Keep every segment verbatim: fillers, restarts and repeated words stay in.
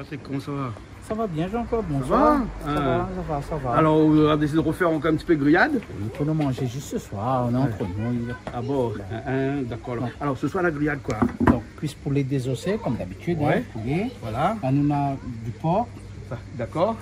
Patrick, koman sa va ? Sa va bien, Jean-Claude, bonsoir. Sa va ? Sa va, sa va, sa va. Alor, ou la désid de refèr ankor in ti pé griyad ? Nou pé manzé zis se soir, nou lé ant nou. Ah bon ? Hein, hein, dakor, alor. Ouais. Alor, se soir, la griyad koi ? Donk, kuis poulé dézosé, kom dabitid, hein, poulé. Ouais. Voilà. La, nou na di por. Sa, dakor.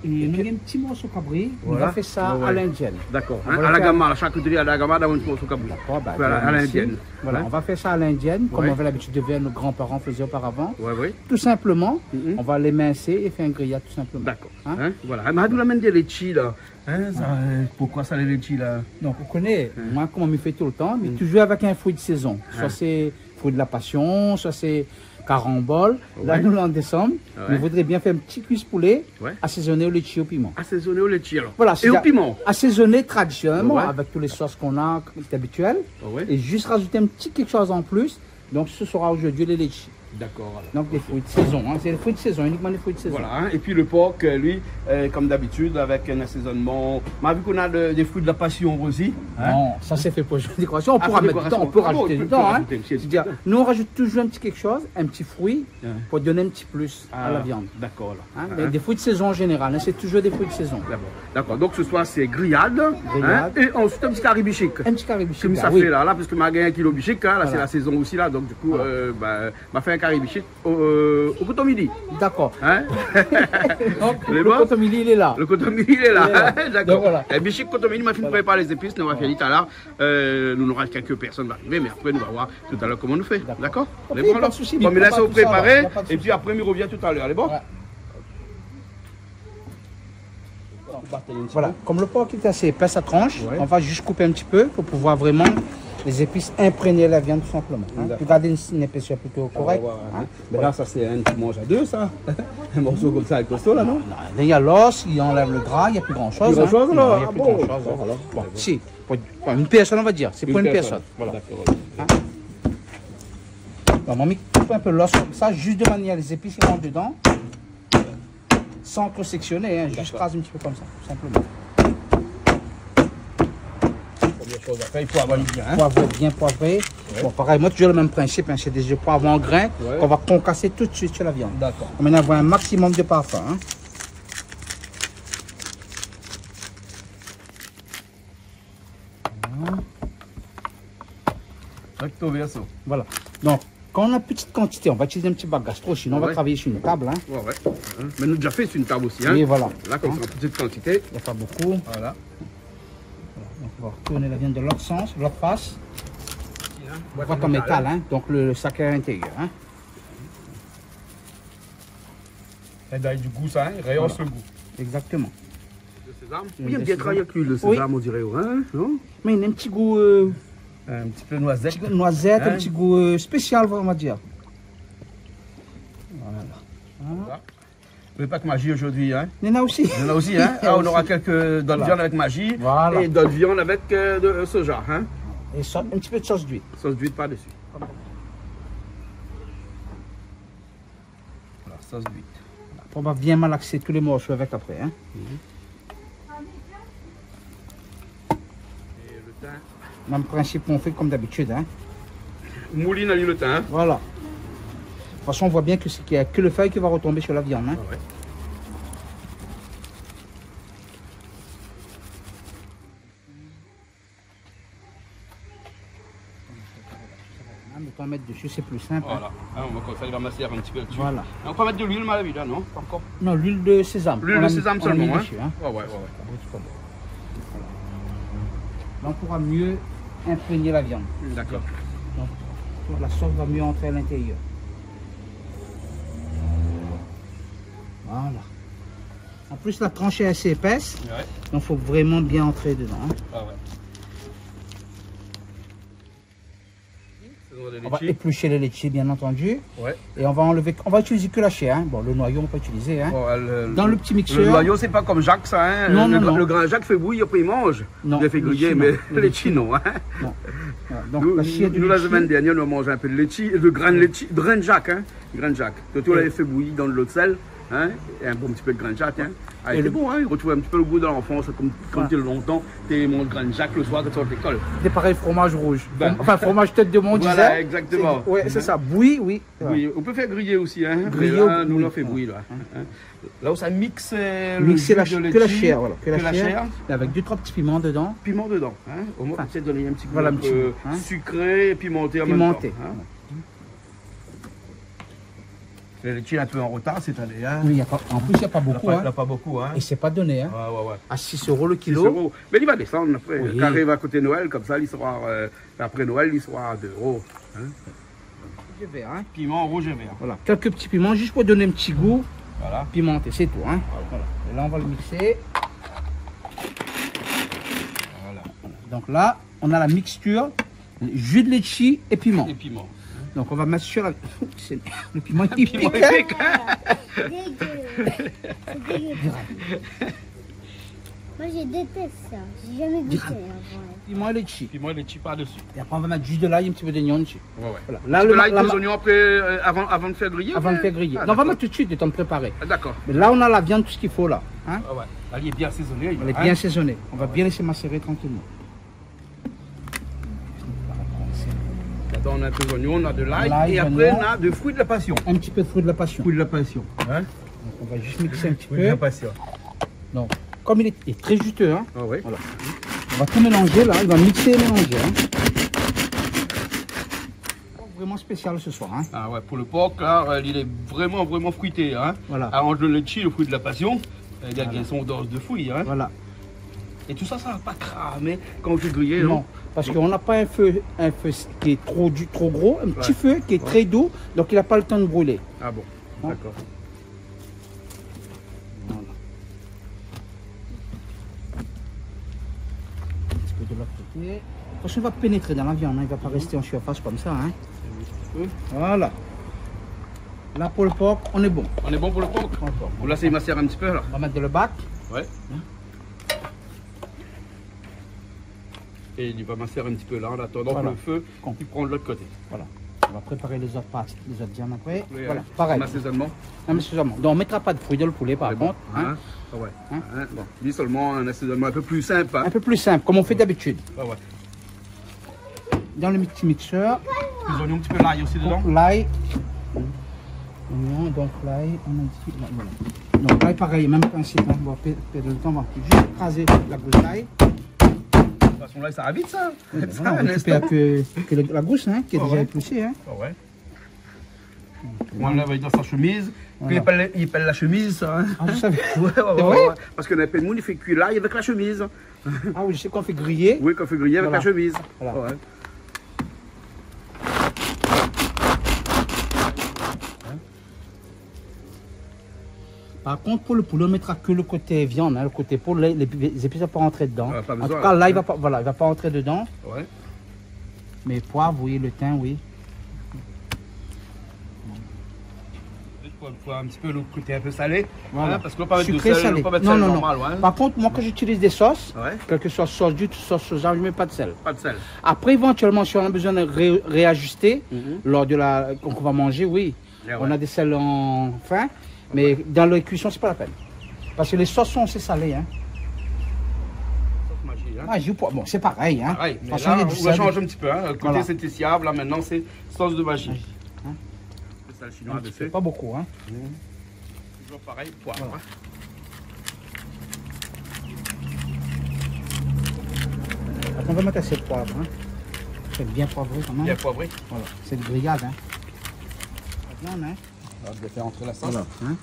É nou na in ti morso kabri, nou va fé sa a l'indienne. Dakor. Hein, a la gama, la sharkitri a la gama, dan in ti morso kabri. Dakor, bin, a l'indienne. Voilà, nou va fé sa a l'indienne, kom navé labitid de vèr, nout gran paran té i fé oparavan. Ouais, ouais. Tou sinploman, nou va léminsé é fé in griyad, tou sinploman. Dakor. Hein ? Hein, voilà. Ah, mé ou la amenn dé létshi la. Hein, sa, euh, poukoi sa, lé létshi la ? Donk, ou koné, moin, koman mi fé toultan, mi touzour avèk in frui de sézon. Soi sé frui de la pasion, soi sé karanbol. La, nou lé an désanm, nou voudré bien fé in ti kuis poulé asézoné o létshi, o piman. Asézoné o létshi, alor. Voilà, é o piman. Asézoné tradisionèlman, avèk tout lé sos k'nou na, ki lé abitièl, é zis razout in ti kékshoz an plis. Donk, se sera zordi lé létshi. Dakor, alor. Donk, dé frui de sézon, hein. Sé dé frui de sézon, inikman dé frui de sézon. Voilà, hein. Épi le por, euh, li, euh, kom dabitid, avèk in asézonman. Ma vi k'nou na de, dé frui de la pasion osi, hein. Non, sa sé fé pou dékorasion. Ah, pou dékorasion. On pourra mettre dedans, on peut rajouter dedans, hein. Ah bon, ou pé rajouté, mésyé. Sétadir, nou razout touzour in ti kékshoz, in ti frui, pou done in ti plis a la viann. Ah, dakor, alor. Hein, dé, dé frui de sézon an zénéral, hein, sé touzour dé frui de sézon. Dakor. Dakor. Donk, se soir, sé griyad, hein, é ansuit, in ti kari bishik. In ti kari bishik, oui. Ke mi sa fé la, la, parske ma gingn in kilo bishik, hein, la, sé la sézon osi, la. Donk, di kou, euh, bin, ma fé in kari bishik o, euh, o kotomili. Dakor. Hein ? Donk, le kotomili, li lé la. Le kotomili, li lé la. Li lé la. Dakor. Donk, voilà. É bishik, kotomili, ma fine prépar lé zépis, nou va fé talèr. Euh, nou nora kèk pèrsone va arivé, mé apré, nou va voir talèr koman nou fé. Dakor. Dakor ? Ok, pa de sousi, mi prépar tout sa, alor. Bon, mé la, sa, ou prépar, épi apré, mi revien talèr. Alé, bon ? Ouais. Voilà, kom le por lé asé épé, sa transh, nou va zis koup in ti pé pou pouvoir vréman lé zépis inprégn la viann, tou sinploman, hein. Dakor. Pou gard in, in épésèr plito korèk, hein. Ah, ouais, ouais, ouais. Mé la, sa, sé in ti manz a dé, sa. In morso komsa, lé kosto, la, non ? Non, non, la, néna l'os, i anlèv le gra, néna pi gran shoz, hein. Pi gran shoz, la. Non, néna pi gran shoz, hein. Ah bon ? Bon, voilà. Bon, si, pou, pou in pèrsone, nou va dir. Sé pou in pèrsone. Voilà. Dakor, OK. Hein ? Bon, ma mi koup in pé l'os komsa, zis de manièr lé zépis i rant dedan. San tro séksyoné, hein, zis kraz in ti pé komsa, tou sinploman. Dakor. Premièr shoz a fèr, i fo poivré bien, hein. Poivré, bien poivré. Ouais. Bon, parèy, moin, touzour le mèm prinsip, hein, sé dé zèf poivré an grin k'nou va konkasé tout suit su la viann. Dakor. Koméla, nou va avoir in maksimom de parfin, hein. Voilà. Recto verso. Voilà. Donk, kan nou na in ti kantité, nou va itiliz in ti bak gastro, sinon nou va travay su in tab, hein. Ouais, ouais. Hein, mé nou la déza fé su in tab osi, hein. Oui, voilà. La, komsa, an ti kantité. Néna pa bonpé. Voilà. Voilà. Donk, nou va tourn la viann de lot sans, lot fas. Ici, hein. Boit an métal, hein. Donk, le, le sak lé a l'intérieur, hein. É dan le gou, sa, hein, i réhos le gou. Voilà. Exactement. Le sézam. Oui, mi èm bien travay avèk luil de sézam, on diré, hein, non ? Mé néna in ti gou, euh, in ti pé noizèt. Ti gou noizèt, in ti gou, euh, spésial, on va dir. Voilà. Hein ? Voilà. Mé pa ke maji zordi, hein ? Néna osi. Néna osi, hein ? Ah, nou nora kèk dot viann avèk maji. Voilà. É dot viann avèk, euh, de, euh, soja, hein ? É sa, in ti pé de sos d'uit. Sos d'uit par desi. Voilà, sos d'uit. Voilà. Pou bien malaksé tout lé morso avèk apré, hein. Mhm. É le tin. Mèm prinsip k'nou fé kom dabitid, hein. Moulin ali le tin, hein. Voilà. De tout fason, nou voi bien ke sé, ke le fèy ki va retonbé su la viann, hein. Ah ouais. Hein, mé kan mèt desi, sé pli sinp, hein. Voilà. Hein, nou va konmsa, li va masé in ti pé desi. Voilà. Nou va mèt de luil, ma la vi la, non ? Ankor ? Non, luil de sézam. Luil de sézam solman, hein. Nou la mèt desi, hein. Ouais, ouais, ouais, ouais. Voilà. La, nou poura myé inprégn la viann. Dakor. Donk, tout la sos va myé antré a l'intérieur. Voilà. An plis, la transh lé asé épès, ouais, donk fo vréman bien antré dedan, in. Ah ouais. On va éplucher les litchis, bien entendu. Ouais. Et on va enlever, on va utiliser que la chair, hein. Bon, le noyau, on peut utiliser, hein. Bon, euh, le, le noyau, c'est pas comme Jacques, ça, hein. Non, non, non. Le gra-, le grain Jacques fait bouillir, après il mange. Non, il fait griller, mais les litchis, non, hein. Non. Voilà, donc, la chair du litchi. Nous, la semaine dernière, on a mangé un peu de litchi, de grain de litchi, grain de Jacques, hein. Grain de Jacques. Toi, tu l'avais fait bouillir dans de l'eau de sel, hein, et un bon petit peu de grain de Jacques, hein. Ah, et c'était bon, hein, il retrouvait un petit peu le goût de l'enfance, comme, comme tu dis, longtemps, t'es mon grain de Jacques le soir quand tu sors de l'école. C'était pareil, fromage rouge. Ben. Enfin, fromage tête de mont, on disait. Voilà, exactement. C'est, ouais, c'est ça. Bouilli, oui. Bouilli. On peut faire griller aussi, hein. Griller, mais là, nous, on fait bouillir, là. Hein. Là où ça mixe, euh, le jus de litchi, que la chair, voilà, que la chair, mais avec deux, trois petits piments dedans. Piment dedans, hein. Au moins, ça donne un petit goût un peu sucré et pimenté en même temps, hein. Pimenté. Le litchi est un peu en retard cette année, hein. Oui, il y a pas, en plus, il y a pas beaucoup, hein. Il y a pas beaucoup, hein. Et c'est pas donné, hein. Ouais, ouais, ouais. À six euros le kilo. Six euros. Mais il va descendre après. Oui. Quand il arrive à côté Noël, comme ça, il sera, euh, après Noël, il sera à deux euros, hein. Rouge et vert, hein. Piment rouge et vert. Voilà, quelques petits piments juste pour donner un petit goût pimenté, c'est tout, hein. Voilà. Voilà. Et là, on va le mixer. Voilà. Donc là, on a la mixture, jus de litchi et piment. Et piment. Donc on va mettre sur la, c'est, le piment, il pique, hein. Dégueu. C'est dégueu. Moi, je déteste ça. J'ai jamais goûté avant. Piment et litchi. Piment et litchi par-dessus. Et après, on va mettre juste de l'ail, un petit peu d'oignon dessus. Ouais, ouais. Voilà. Là, un petit peu l'ail, les oignons, après, euh, avant, avant de faire griller, ou bien ? Avant de faire griller. Ah, d'accord. Non, on va mettre tout de suite, le temps de préparer. Ah, d'accord. Mais là, on a la viande, tout ce qu'il faut là. Hein ? Ah ouais. Là, il est bien assaisonné, hein. Elle est bien assaisonnée. On va bien laisser macérer tranquillement. Là-dedans, on a un peu d'oignon, on a de l'ail, et après, on a de fruits de la passion. Un petit peu de fruits de la passion. Fruits de la passion, hein ? Donc, on va juste mixer un petit peu. Fruits de la passion. Donc, comme il est, il est très juteux, hein, ah ouais, voilà. On va tout mélanger là, il va mixer et mélanger, hein. Vraiment spécial ce soir, hein. Ah ouais, pour le porc, là, euh, il est vraiment, vraiment fruité, hein. Voilà. Ah, entre le litchi, le fruit de la passion, euh, il y a son dose de fruits, hein. Voilà. Et tout ça, ça va pas cramer quand on fait griller, non ? Non, parce qu'on n'a pas un feu, un feu qui est trop du-, trop gros, un petit feu qui est très doux, donc il n'a pas le temps de brûler. Ah bon, d'accord. Voilà. Un petit peu de l'autre côté. Parce qu'il va pénétrer dans la viande, hein, il va pas rester en surface comme ça, hein. Voilà. Là, pour le porc, on est bon. On est bon pour le porc ? Pour le porc. Vous laissez macérer un petit peu, là ? On va mettre de le bac. Ouais. Hein ? Et il va macérer un petit peu là, en attendant que le feu, il prend de l'autre côté. Voilà. On va préparer les autres parties, les autres viandes après. Oui, voilà, pareil. Un assaisonnement. Un assaisonnement. Donc, on mettra pas de fruits dans le poulet, par contre, hein. Ah ouais. Hein ? Hein ? Bon. Lui seulement un assaisonnement un peu plus simple, hein. Un peu plus simple, comme on fait d'habitude. Ouais, ouais. Dans le petit mixeur. Les oignons, un petit peu l'ail aussi dedans. L'ail. Oignon, donc l'ail, on a dit, là, voilà. Donc là, pareil, même principe, hein, on va pé-, perdre le temps, on va juste écraser la gousse d'ail. De toute façon, là, ça va vite, ça. Oui, ben voilà, on récupère que, que le, la gousse, hein, qui est déjà épluchée, hein. Ah ouais. Moi, là, il est dans sa chemise. Voilà. Puis il pèle, il pèle la chemise, ça, hein. Ah, je savais. Ouais, ouais, ouais, ouais. Parce que le pèle moule, il fait cuire l'ail avec la chemise. Ah oui, je sais qu'on fait griller. Oui, qu'on fait griller avec la chemise. Voilà. Ouais. Par contre, pour le poulet, on mettra que le côté viande, hein, le côté peau, les, les, les épices vont pas rentrer dedans. Ah, pas besoin, hein. En tout cas, là, il va pas, voilà, il va pas rentrer dedans. Ouais. Mais poivre, oui, le thym, oui. Juste pour, pour un petit peu le côté un peu salé, hein, parce qu'on va pas mettre de sel, on va pas mettre de sel normal, ouais. Sucré, salé. Non, non, non. Par contre, moi, quand j'utilise des sauces, ouais, quelle que soit sauce du thon, sauce soja, je mets pas de sel. Pas de sel. Après, éventuellement, si on a besoin de ré-, réajuster lors de la, quand on va manger, oui. Ah ouais. On a des sels en fin, mais dans la cuisson, c'est pas la peine. Parce que les sauces sont assez salées, hein. Sauce Maggi, hein. Maggi ou poivre, bon, c'est pareil, hein. Pareil, mais là, on va changer un petit peu, hein. Franchement, il y a du sel. Voilà. Le côté, c'était siab, là, maintenant, c'est sauce de Maggi. Maggi, hein. Le sel chinois dessus. Un petit peu, pas beaucoup, hein. Toujours pareil, poivre, hein. Voilà. Attends, on va mettre assez de poivre, hein. C'est bien poivré quand même. Bien poivré. Voilà, c'est une grillade, hein. Maintenant, hein. On va faire entrer la sauce. Voilà, hein.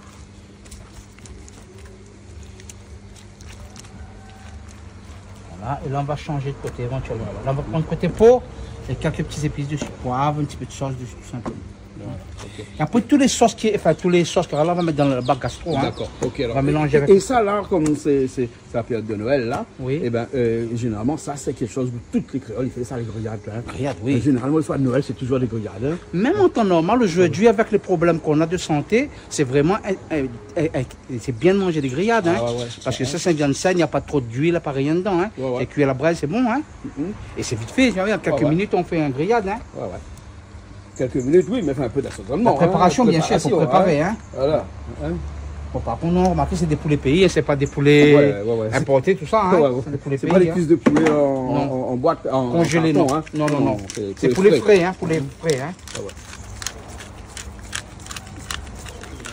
Voilà, et là, on va changer de côté éventuellement. Là, on va prendre côté peau et quelques petites épices dessus. Poivre, un petit peu de sauce dessus, tout simplement. Ok. Et après, tous les sauces qui, enfin, tous les sauces que là, on va mettre dans le bac gastro, hein. D'accord, ok, alors. On va mélanger avec. Et, et ça, là, comme c'est, c'est, c'est la période de Noël, là, oui, eh ben, euh, généralement, ça, c'est quelque chose où toutes les créoles, ils font ça, les grillades, hein. Grillades, oui. Généralement, le soir de Noël, c'est toujours des grillades, hein. Même en temps normal, aujourd'hui, avec les problèmes qu'on a de santé, c'est vraiment un, un, un, un Et c'est bien de manger des grillades, hein. Ah ouais, ouais. Parce que ça, c'est une viande saine, il n'y a pas trop d'huile, pas rien dedans, hein. Ouais, ouais. Et cuit à la braise, c'est bon, hein. Mhm. Et c'est vite fait, tu vois, en quelques minutes, on fait un grillade, hein. Ouais, ouais. Quelques minutes, oui, mais enfin, un peu d'assaisonnement, hein. La préparation, bien sûr, il faut préparer, hein. Préparation, hein. Voilà. Hein. Bon, par contre, non, remarquez, c'est des poulets pays, hein, c'est pas des poulets importés, tout ça, hein. Ouais, ouais, ouais. C'est des poulets pays, hein. C'est pas des cuisses de poulet en, en, en boîte, en, en carton, hein. Non. Congelés, non. Non, non, non. Non, c'est, c'est poulet frais, hein, poulet frais, hein. Ah ouais.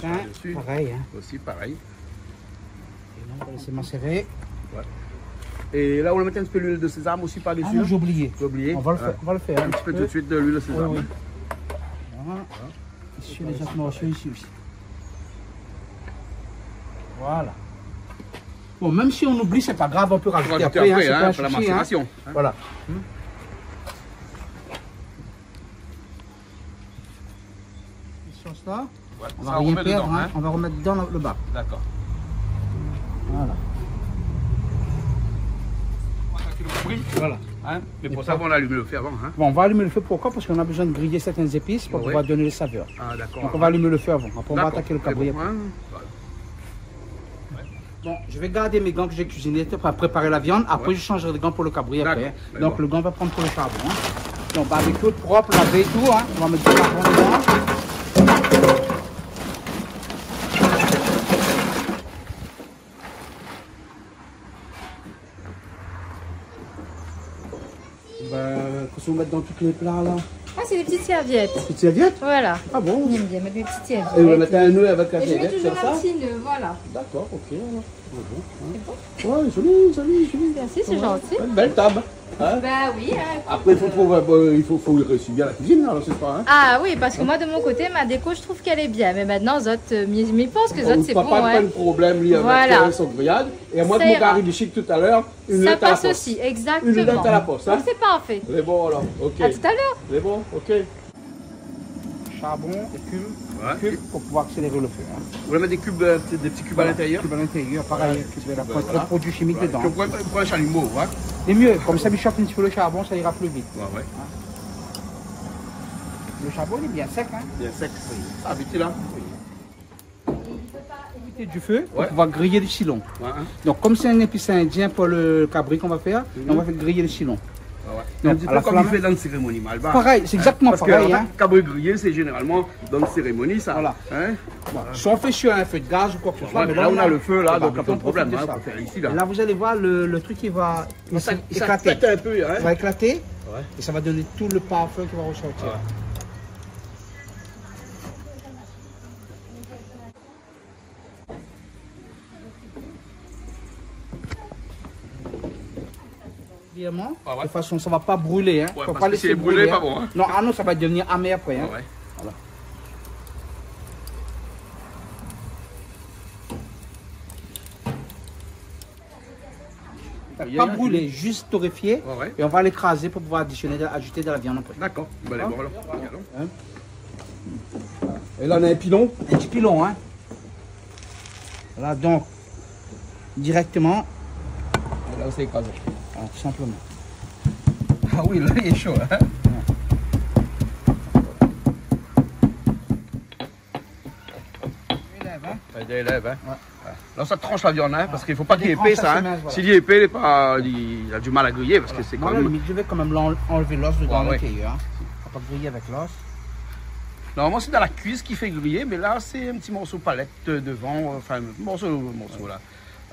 Hein, dessus. Pareil, hein. Aussi, pareil. Et là, on va laisser macérer. Ouais. Et là, on va mettre un petit peu l'huile de sésame aussi par-dessus, hein. Ah non, j'ai oublié. J'ai oublié. On va le faire, on va le faire un petit peu. Un petit peu tout de suite de l'huile de sésame. Oui, oui. Voilà. Ici, les autres morceaux ici aussi. Voilà. Bon, même si on oublie, c'est pas grave, on peut rajouter après, hein, c'est pas un souci, hein. On va rajouter après, hein, pour la macération, hein. Voilà. Hmm. Cette sauce-là, on va rien perdre, hein. Ouais, ça, on remet dedans, hein. On va remettre dans le, le bac. D'accord. Voilà. On attaque le cabri. Voilà. Hein ? Mais pour ça, on allume le feu avant, hein. Bon, on va allumer le feu, pourquoi ? Parce qu'on a besoin de griller certaines épices pour pouvoir donner les saveurs. Ah, d'accord. Donc, on va allumer le feu avant. Après, on va attaquer le cabri après. D'accord, c'est bon, hein. Voilà. Bon, je vais garder mes gants que j'ai cuisiné pour préparer la viande. Après, je changerai de gants pour le cabri après, hein. D'accord, d'accord. Donc, le gant va prendre pour le charbon, hein. Donc, barbecue propre, lavé et tout, hein. On va mettre du charbon dedans. Bah, qu'est-ce qu'on met dans tous les plats, là ? Ah, c'est des petites serviettes. Petites serviettes ? Voilà. Ah bon ? J'aime bien mettre mes petites serviettes. Et on va mettre un nœud avec la serviette, comme ça ? Et je mets toujours un petit nœud, voilà. D'accord, ok, alors. C'est bon, hein. C'est bon ? Ouais, joli, joli, joli. Merci, c'est gentil. Ouais, une belle table, hein ? Bah oui, hein, écoute, euh. Après, il faut trouver, euh, il faut, faut réussir bien la cuisine, là, ce soir, hein ? Ah oui, parce que moi, de mon côté, ma déco, je trouve qu'elle est bien. Mais maintenant, zot, euh, mi, mi pans ke zot, c'est bon, hein. Ou papa, pas de problème, lui, avec, euh, son grillade. Voilà. Ça ira. Et moi, mon gari bichique tout à l'heure, Une lettre à la poste. Ça passe aussi, exactement. Une lettre à la poste, hein ? Donc, c'est parfait. C'est bon, alors, ok. À tout à l'heure. C'est bon, ok. Charbon, des cubes, ouais, cubes pour pouvoir accélérer le feu, hein. Vous voulez mettre des cubes, euh, des petits cubes à l'intérieur ? Voilà, cubes à l'intérieur, pareil, ouais, cube, la, pas trop de produits chimiques dedans. Voilà. Puis on prend, on prend un chalumeau, hein. C'est mieux, comme ça, il chauffe un petit peu le charbon, ça ira plus vite. Ouais, ouais. Hein. Le charbon, il est bien sec, hein. Bien sec. Oui. Ah, vite là. Oui. Éviter du feu pour pouvoir griller le silon. Ouais, hein. Donc, comme c'est un épice indien pour le cabri qu'on va faire, on va faire griller le silon. Ah ouais. Donc, un petit peu comme il fait dans une cérémonie malbar. Pareil, c'est exactement pareil, hein. Parce que, en fait, cabri grillé, c'est généralement dans une cérémonie, ça. Voilà. Hein ? Bon, soit on fait sur un feu de gaz ou quoi que ce soit, mais là, on a le feu, là, donc pas de problème, hein, on peut faire ici, là. Et là, vous allez voir, le, le truc, il va, il va s'éclater. Ça, ça pète un peu, hein. Il va éclater, ouais, et ça va donner tout le parfum qui va ressortir. Ouais. Bien, hein ? Ah ouais. De toute façon, ça va pas brûler, hein. Ouais, faut pas laisser brûler, hein. Parce que si c'est brûlé, pas bon, hein. Non, ah non, ça va devenir amer après, hein. Ah ouais. Voilà. Pas brûlé, juste torréfié. Ouais, ouais. Et on va l'écraser pour pouvoir additionner, ajouter de la viande après. D'accord. Hein ? Bon, allez, bon, alors, allons. Hein ? Et là, on a un pilon. Un petit pilon, hein. Voilà, donc, directement. Et là, c'est écrasé. Voilà, tout simplement. Ah oui, là, il est chaud, hein. Ouais. Il lève, hein. Ouais, il lève, hein. Ouais. Là, ça tranche la viande, hein, parce qu'il faut pas qu'il est épais, ça, hein. Des tranches assez minces, voilà. S'il est épais, il est pas, il a du mal à griller, parce que c'est quand même. Moi, à la limite, je vais quand même l'en-, enlever l'os dedans, à l'intérieur, hein. Ouais, ouais. Faut pas griller avec l'os. Normalement, c'est dans la cuisse qu'il fait griller, mais là, c'est un petit morceau palette, euh, devant, euh, enfin, morceau, morceau, là.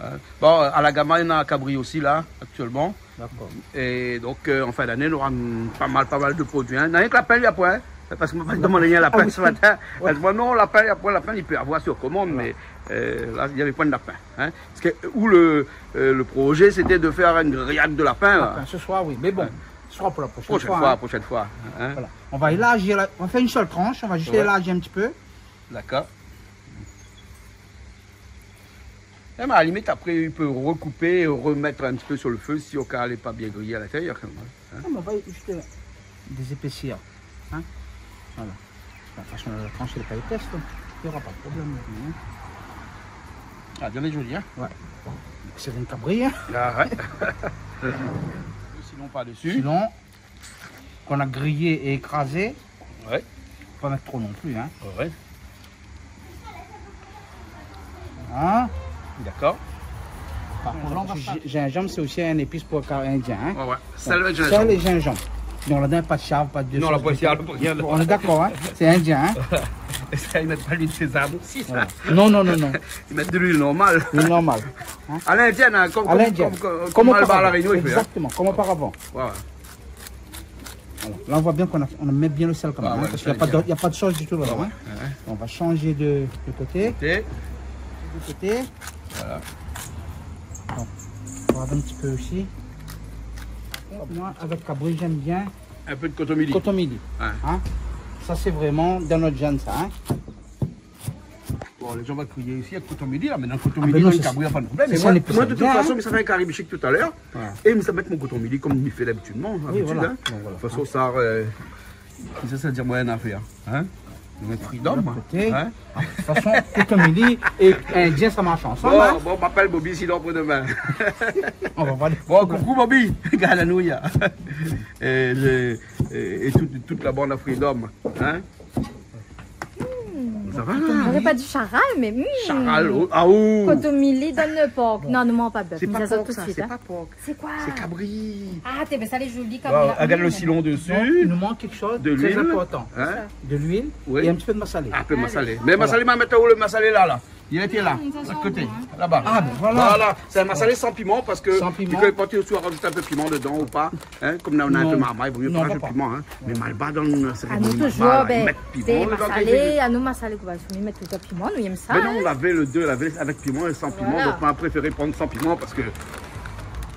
Hein. Bon, à la Gama, il y en a un cabri aussi, là, actuellement. D'accord. Et donc, euh, en fin d'année, on aura, hum, pas mal, pas mal de produits, hein. Non, rien que lapin, il y a point, hein. Parce que moi, je demande rien à lapin ce matin. Ah oui. Ouais. Elle dit, non, lapin, il y a point, lapin, il peut avoir sur commande, mais, euh, là, il y avait point de lapin, hein. Parce que, où le, euh, le projet, c'était de faire une grillade de lapin, là. Lapin, ce soir, oui. Mais bon, ce sera pour la prochaine fois, hein. Prochaine fois, prochaine fois, hein. Voilà. On va élargir la, on va faire une seule tranche, on va juste élargir un petit peu. Ouais. D'accord. Même à la limite, après, il peut recouper, remettre un petit peu sur le feu si au cas elle est pas bien grillée à l'intérieur, quand même, hein. Non, mais on va juste, euh, désépaissir, hein. Voilà. La fason de transh lé pa épès, donk i nora pa de problèm, hein. Ah, bien, lé zoli, hein. Ouais. Sé in kabri, hein. Ah, ouais. Sinon, par desi. Sinon, k'ou la griyé é ékrazé. Ouais. Fo pa mèt tro non pli, hein. Ouais. Hein ? D'accord. Par kont, la, zinzanm, sé osi in épis pou kari indien, hein. Ouais, ouais. Sèl é zinzanm. Sèl é zinzanm. Non, la, pa de shav, pa de... Non, la, sos, pa de shav, pa rien. On est d'accord, hein ? C'est indien, hein ? Sa, i mèt pa luil sézam osi, sa. Voilà. Non, non, non, non. I mèt de luil normal. Luil normal. Hein ? À l'indienne, hein, comme, comme, comme, comme, comme à la Réunion, i fé, hein. Exactement, comme auparavant. Ouais, ouais. Voilà. Là, on voit bien qu'on a, on met bien le sel quand même, hein, parce qu'il y a pas de, il y a pas de sauce du tout là-dedans, hein. Ah ouais, ouais. On va changer de, de côté. Côté. De côté. Voilà. Donc, on va un petit peu aussi. Moi, avec kabri, j'aime bien un peu de kotomili. Kotomili. Ouais. Hein ? Ça, c'est vraiment dans notre gène, ça, hein. Bon, lé zan va kriyé isi avèk kotomili la, mé dan kotomili, dan kabri, na pa de problèm. Ah ben non, sé sa, lé bien, hein. Mé moin, moin, de tout fason, mi sa fé in kari bishik talèr. Voilà. É mi sa mèt mon kotomili konm mi fé labitid, hein. Oui, voilà. Donc, voilà. De tout fason, sa, euh, sa, sa i di amoin in afèr, hein. Mi mèt fridom, hein. De l'autre côté. Ah, de tout fason, kotomili é indien, sa i marsh ansanm, hein. Bon, bon, mi apèl Bobby, sinon, apré domin. On va voir. Bon, coucou Bobby, gard anou, ya. É, é, é tout, tout la bann a Freedom, hein. Hmm. Sa va, hein ? J'aurais pas dit charal, mais, hmm. Charal, oh, ah, oh. Kotomili dan le pork. Non, nou manz pa bèf. Sé pa pork, sa, sé pa pork. Sé koi ? Sé kabri. Ah, té, ben sa lé zoli, kabri la. Wow, regarde le sirop dessus. Donc, il nous manque quelque chose de très important. De l'huile, hein ? De l'huile et un petit peu de massalé. Oui. Un peu de massalé. Allez. Mé massalé, ma mèt aou le massalé la, la. Il était là, à côté, là-bas. Ah, ben voilà. Voilà, c'est un massalé sans piment parce que... Sans piment. Li koné pa si ou sa rajout in pé piman dedan ou pa, hein, konm nou na in pé marmay, i vo myé pa rajout piman, hein. Non, non, pa. Mé Malbar, dan le sérémoni Malbar, la, i mèt piman dedan, kan i fé... Ah, nou toultan, ben, dé massalé, anou massalé, koi, i mèt toultan piman, nou yèm sa, hein. Mais non, on avait le deux, on avait avec piment et sans piment, donc on a préféré prendre sans piment parce que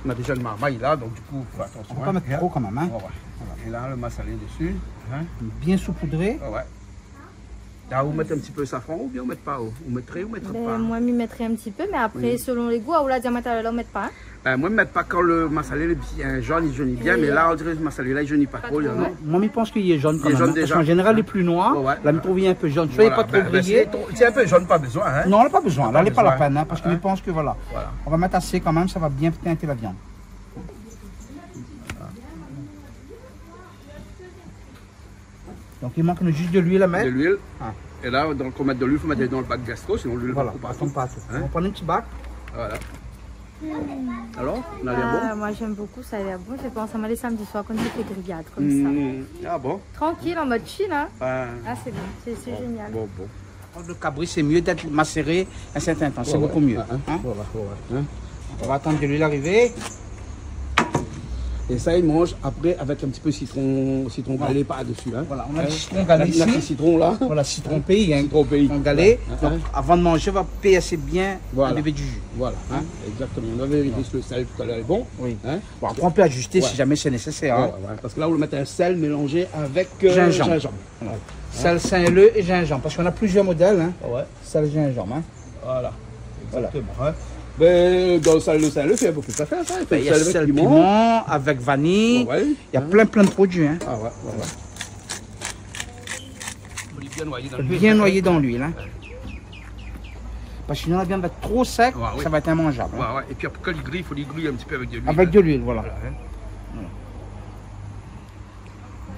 on a déjà le marmay là, donc du coup, faut faire attention, hein. On peut pas mettre trop quand même, hein. Ouais, ouais. Voilà. Et là, le massalé dessus, hein. Bien saupoudré. Ouais, ouais. La, ou mèt in ti pé safran oubien ou mèt pa, ou, ou mètré, ou mètré pa ? Ben, moin, mi mètré in ti pé, mé apré, selon lé gou, ou la di amoin talèr, la, ou mèt pa, hein ? Ben, moin, mi mèt pa kan le massalé lé bien zone, li zoni bien, mé la, on diré le massalé la, li zoni pa tro, non ? Ouais. Moin, mi pans ke li lé zone kan mèm, hein, parske an zénéral, li lé pli noir. Ouais, ouais. La, mi trouv li lé in pé zone. Soi li lé pa tro griyé. Ben, ben, si lé in pé zone, pa bezoin, hein. Non, la pa bezoin. La, lé pa la pèn, hein, parske mi pans ke, voilà. Voilà. On va mèt asé kan mèm, sa va bien tinté la viann. Donk, i mank anou zis de luil a mèt. De luil. Ah. É la, donk, ou mèt de luil, fo mèt dan le bak gastro, sinon luil va koup partou. Voilà, i tonm partou. Hein ? On va pran in ti bak. Voilà. Alors, on a l'air bon ? Ah, moi, j'aime beaucoup, ça a l'air bon. J'ai pensé à moi les samedis soirs quand je fais grillade comme ça. Hmm, ah bon ? Tranquille, en mode chill, hein ? Ah. Ah, c'est bon, c'est, c'est génial. Bon, bon. Le kabri, sé myé d'èt maséré in sèrtin tan, sé bokou myé. Ouais, ouais. Hein ? Ouais, ouais, ouais, ouais. On va atann ke luil i ariv. É sa, i manz apré avèk in ti pé sitron, sitron galé par desi, hein. Voilà, on a du citron galé ici. Hein ? La, la, sitron la. Voilà, sitron péi, hein. Sitron péi. Sitron galé. Ouais, ouais. Donk, avan de manzé, va pèrsé bien la dévé du ju. Voilà, hein, exactement. On va vérifier si le sel talèr lé bon. Oui. Hein ? Bon, apré, on peut ajuster si jamé sé nésésèr, hein. Ouais, ouais, ouais. Parske la, ou mèt in sèl mélanzé avèk, euh, zinzanm. Zinzanm. Voilà. Sèl, sèl é zinzanm, parske na plizièr modèl, hein. Ah ouais. Sèl, zinzanm, hein. Voilà. Voilà. Exactement, hein. Ben, dan le sèl, le sèl, sé in pé pli sa, sa. Ben, i fé sèl avèk piman. Il y a sel, piment, avec vanille. Ouais, ouais. Il y a plein, plein de produits, hein. Ah ouais, ouais, ouais. Fo li bien noyé dan luil. Bien noyé dan luil, hein. Ouais. Parske sinon, la viann va èt tro sèk, ouais, oui, sa va èt imanzab, hein. Ouais, ouais. É pi, kan li griy, fo li griy in ti pé avèk de luil, hein. Avèk de luil, voilà. Voilà, hein. Voilà.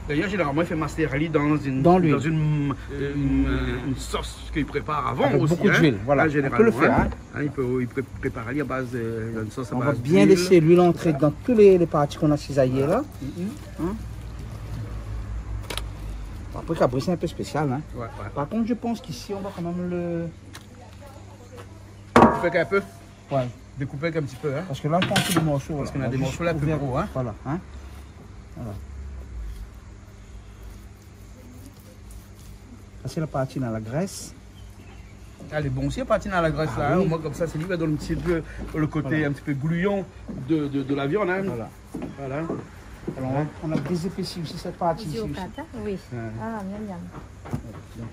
D'ailleurs, généralement, i fé massér ali dan in, dan luil, dan in, euh, in, in sos ke li prépar avan osi, hein. Avec beaucoup d'huile, voilà. Hein, généralement, hein. On peut le faire, hein. Hein, li pé, li pré-, prépar ali a baz, euh, dan in sos a baz d'huil. On va bien laisser l'huile entrer dans tous les, les parties qu'on a cisaillées là. Voilà. Mhm. Hein ? Bon, apré, kabri, sé in pé spésial, hein. Ouais, ouais. Par contre, je pense qu'ici, on va quand même le... Découpé in pé. Ouais. Découpé in ti pé, hein. Parske la, mi pans ke lé morso, voilà, on a juste ouvert. Parske na dé morso la pli gro, hein. Voilà, hein. Voilà. Sa, sé la parti dan la grès. Ah, lé bon osi, la parti dan la grès, la, hein. Ah oui. Au moins, konmsa, sé li ki va donn in ti pé le koté in ti pé gluant de, de, de la viann, hein. Voilà. Voilà. Alors, on a, on a désépéci aussi cette partie ici, aussi. Isi o kat, hein ? Oui. Ouais. Ah, miam, miam. Donc,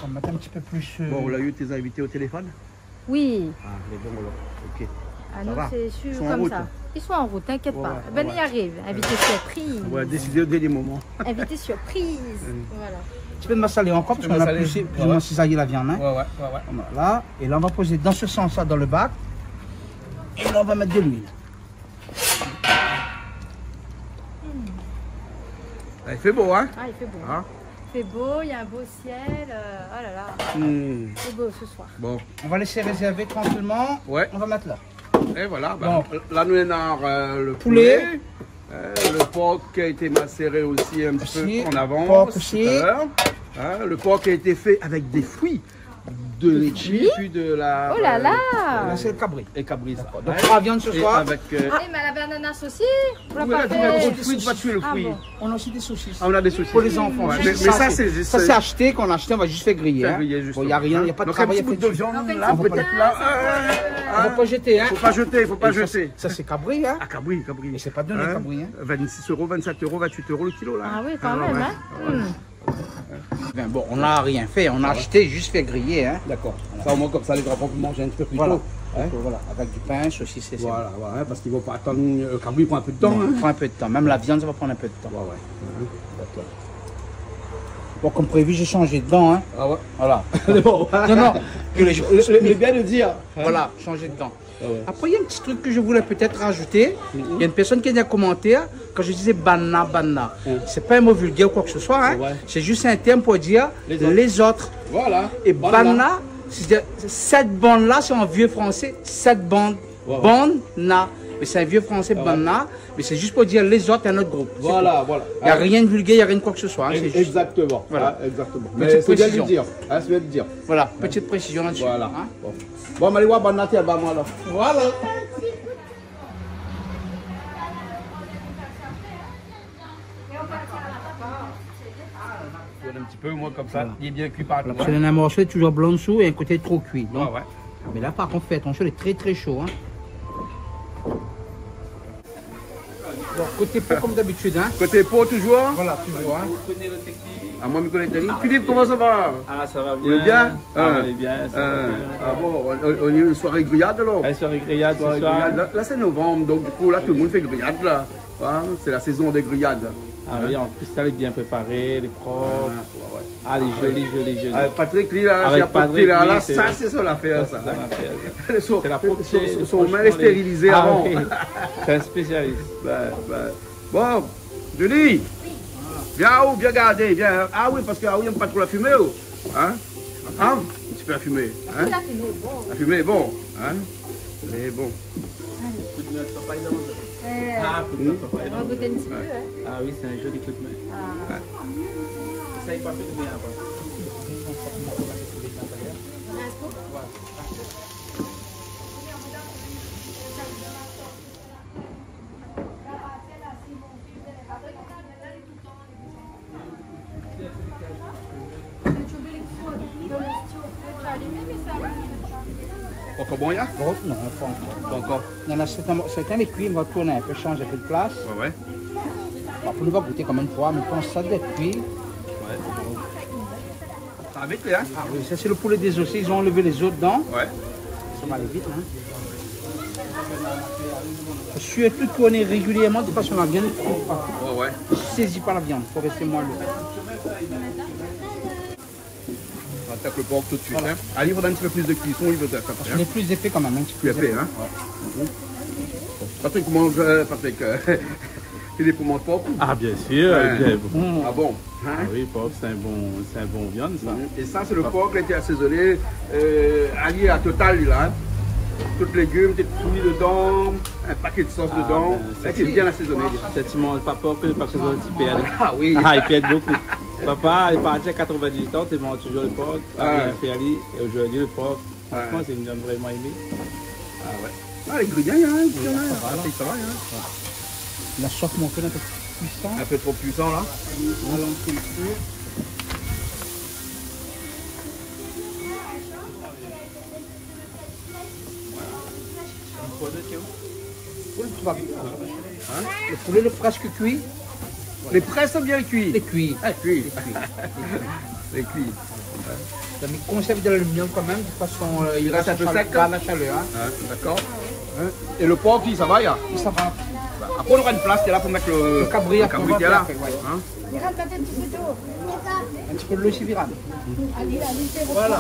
on va mettre un petit peu plus, euh... Bon, ou la u té zinvité o téléfone ? Oui. Ah, lé bon, alor. OK. Ah, sa va. Sa va ? Nou, sé suiv konmsa. Ils sont en route, hein. Ils sont en route, t'inquiète pas. Ouais, ouais, ouais. Ben, i ariv. Invité surprise. Ouais, désidé o dernié moman. Invité surprise. Oui. Voilà. Ti pé de masalé ankor, parske nou la pli, pli ou moin sizayé la viann, in. Ouais, ouais, ouais, ouais. Voilà. É la, nou va poz dan se sans la, dan le bak. É la, nou va mèt de luil. Ah, i fé bo, in ? Ah, i fé bo. In ? I fé bo, néna in bo sièl, euh, oh là là. Hmm. I fé bo se soir. Bon. Nou va lès rézèrvé trankilman. Ouais. Nou va mèt la. É voilà, ben, bon. La, nou néna, euh, le poulé. Poulé. Euh, le por ki la été maséré osi in ti pé an avans, osi. Pork osi. Tout à l'heure. Hein, le por ki la été fé avèk dé frui, de létshi, épi de la, euh, oh là là. La, sé le kabri. É kabri, sa. Dakor. Donk, troi viann se soir. É avèk, euh, ah, mé la banana osi. Oui, mé la, ou la pa fé. Ou la pa tué le frui. Ah bon. Nou na osi dé sosis. Ah, nou na dé sosis. Pou lé zanfan. Ouais, mé, mé sa, sé, sé ashté, kan nou la ashté, nou va zis fé griyé, in. Fé griyé, zistoman. Bon, na rien, na pa de travay a fé. Donk, in ti bout de viann, la, pétèt, la. Nou va pa zété, in. Fo pa zété, fo pa zété. Sa, sé kabri, in. Ah, kabri, kabri. Mé sé pa doné, kabri, in. Vinn-sis euro, vinn-sèt euro, vinn-uit euro le kilo, la. Ah oui, kan mèm, in. Ah ouais, ouais. Ben, bon, nou la rien fé, nou la ashté, zis fé griyé, in. Dakor. Sa, omoin, konmsa, lé zanfan i pé manz in ti pé pli to. Voilà. Donk, voilà, avèk du pin, sosis, sé, sé bon. Voilà, in, parske i fo pa atann, euh, kabri i pran in pé de tan, in. Non, i pran in pé de tan. Mèm la viann, sa va pran in pé de tan. Ouais, ouais. Dakor. Bon, konm prévu, la sanz de dan, in. Ah ouais. Voilà. Sé bon. Non, non. Ke lé, lé, lé bien de dir, in. Voilà, sanz de dan. Ah ouais. Apré, néna in ti truk ke mi voulé pétèt razouté. Mhm. Néna in pèrsone ki la di an komantèr, kan mi di banna, banna. Mhm. Sé pa in mo vilgèr ou koi ke se soi, in. Ouais. Sé zis in tèrm pou dir lézot. Lézot. Voilà. É banna, sé, sé sèt bann la, sé an vié fransé, sèt bann. Ouais, ouais. Banna. Mé sé in vié fransé, banna. Mé sé zis pou dir lézot, in not group. Sé tou. Voilà, voilà. Na rien de vilgèr, na rien de koi ke se soi, in, sé zis. Exactement. Voilà. In, exactement. Petite précision. Mé sé bien de le dir, in, sé bien de le dir. Voilà, petite précision là-dessus, in. Voilà. Bon. Bon, mé alé oir banna, tiens, ba moin la. Voilà. Tourn in ti pé, omoin, konmsa, lé bien kui partou, in. Voilà, parske néna in morso lé toujour blan dsou é in koté tro kui. Donk, ouais, ouais. Mé la, par kont, fé atansion, lé tré, tré sho, in. Bon, koté po, konm dabitid, in. Koté po, toujour ? Voilà, toujour, in. Ah, moin, mi koné Dani. Philippe, koman sa va ? Ah, sa va bien. Ou lé bien ? Ah, in. Lé bien, sa va bien. Ah bon, nou, nou, in soiré griyad, alor ? In soiré griyad se soir. Soiré griyad. La, la, sé novanm, donk, di kou, la, tout le moun i fé griyad, la. Hein, sé la sézon dé griyad. Ah oui, an plis, sa lé bien préparé, lé prop. Ah, ouais, ouais. Ah, lé zoli, zoli, zoli. Ah, Patrick, li, la, avèk Patrick, la, sé son afèr, sa. Sé la proté-, son, son, son min lé stérilizé avan. Ah oui. Sé in spésialis. Ben, ben. Bon, Julie, vien, ou, vien gardé, vien. Ah oui, parske, ah oui, i yèm pa tro la fimé, ou. Hein ? Ah, in ti pé la fimé, hein ? La fimé lé bon. La fimé lé bon, hein ? Lé bon. Alé. Koudmin papay dan. Euh, ah, koudmin papay dan. On va goûter un petit peu, hein. Ah oui, sé in zoli koudmin. Ah. Ouais. Sa, i pa fé de bien, koi. Rince pou ? Ouais. Ankor bon, ya ? Bon, non, pa ankor. Pa ankor. Non, non, sé in, sé in kui, nou va tourn in pé, sanz in pé de plas. Ouais, ouais. Bon, pou nou va gouté kanmèm in foi, mé kan sa doi èt kui. Ouais. Sa va vit, hein ? Ah oui, sa sé le poulé dé zo osi, zot la anlèv lé zo dedan. Ouais. Sa va alé vit, hein. Sirtou tourné régilièrman, de fason a bien kui pa. Ouais, ouais. Sézi pa la viann, fo rès moilé. On attaque le porc tout de suite, hein. Voilà. Ah, il faudra un petit peu plus de cuisson, il faudra faire, hein. Parce qu'il est plus épais quand même, un petit peu plus épais, hein. Ouais. Mhm. Patrick, koman, euh, Patrick, euh, Philippe, ou manz pork ? Ah, bien sûr, ouais. Bien. Ah bon ? Hein ? Ah oui, pork, sé in bon, sé in bon viann, sa. Mhm. É sa, sé le pork la été asézoné, euh, ali a total, la, hein. Tout légim, tout fri dedan, in pakèt sos dedan. Ah, ben, sé bien asézoné. Ah, ben, sé, sé, si ou manz pa pork, ou pé pa asézoné, ou pèrd. Ah oui. Ah, ou pèrd bonpé. Papa, li la parti a quatre-vingt-dix-huit an, li manz toujour le pork, li la bien fé ali, é zordi le pork, fransman, sé in viann vréman èmé. Ah ouais. Ah, lé gri, hein, lé gri, hein. Oui, sa va, la. Sa va, hein. La sof, mon frèr, in pé puisan. In pé tro puisan, la. Alon, in pé. Hein ? Le poulé lé prèsk kui. Lé prèsk bien kui. Lé kui. Ah, kui. Lé kui. Lé kui. Sa mi konsèrv dan laliminyom kanmèm, de fason, euh, i rès in pé sèk, hein ? Li rès a la shalèr, hein. Hein, dakor. Hein ? É le pork, sa va, ya ? Sa va. Apré, nou nora in plas, té la, pou mèt lo, lo kabri, lo kabri, té la. Apré, ouais. Hein ? Virane, mèt in ti pé dolo. In ti pé dolo isi, virane. Voilà.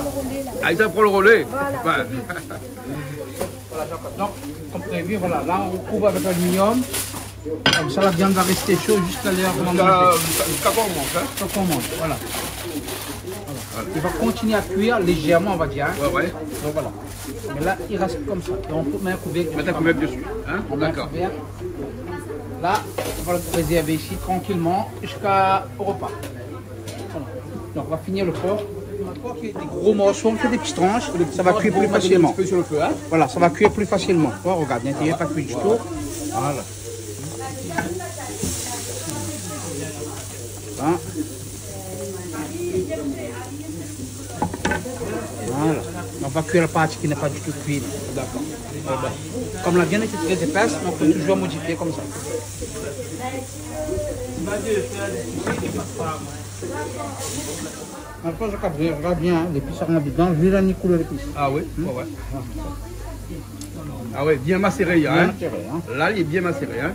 Ah, li sa pran lo rolé. Voilà, ouais. Voilà, d'accord. Donc, comme prévu, voilà, là, on couvre avec l'aluminium. Comme ça, la viande va rester chaude jusqu'à l'heure qu'on va manger. Jusqu'à, jusqu'à quand on mange, hein ? Jusqu'à qu'on mange, voilà. Voilà. Il va continuer à cuire légèrement, on va dire, hein. Ouais, ouais. Donc, voilà. Mais là, il reste comme ça. Et on peut mettre un couvercle dessus. Mettre un couvercle dessus, hein ? D'accord. On met un couvercle. Là, on va le réserver ici tranquillement jusqu'à, au repas. Voilà. Donc, on va finir le porc. Des gros morceaux, on fait des petites tranches. Ça va cuire plus facilement. Voilà, ça va cuire plus facilement. Oh, regarde, l'intérieur n'est pas cuit du tout. Voilà. Hein ? Voilà. On va cuire la partie qui n'est pas du tout cuite. D'accord. Voilà. Comme la viande était très épaisse, donc faut toujours modifier comme ça. Maintenant, je regarde bien, hein, l'épice rentre dedans, l'huile, elle coule l'épice. Ah oui, ouais, ouais. Ah ouais, bien macéré, hein. Bien macéré, hein. Là, il est bien macéré, hein.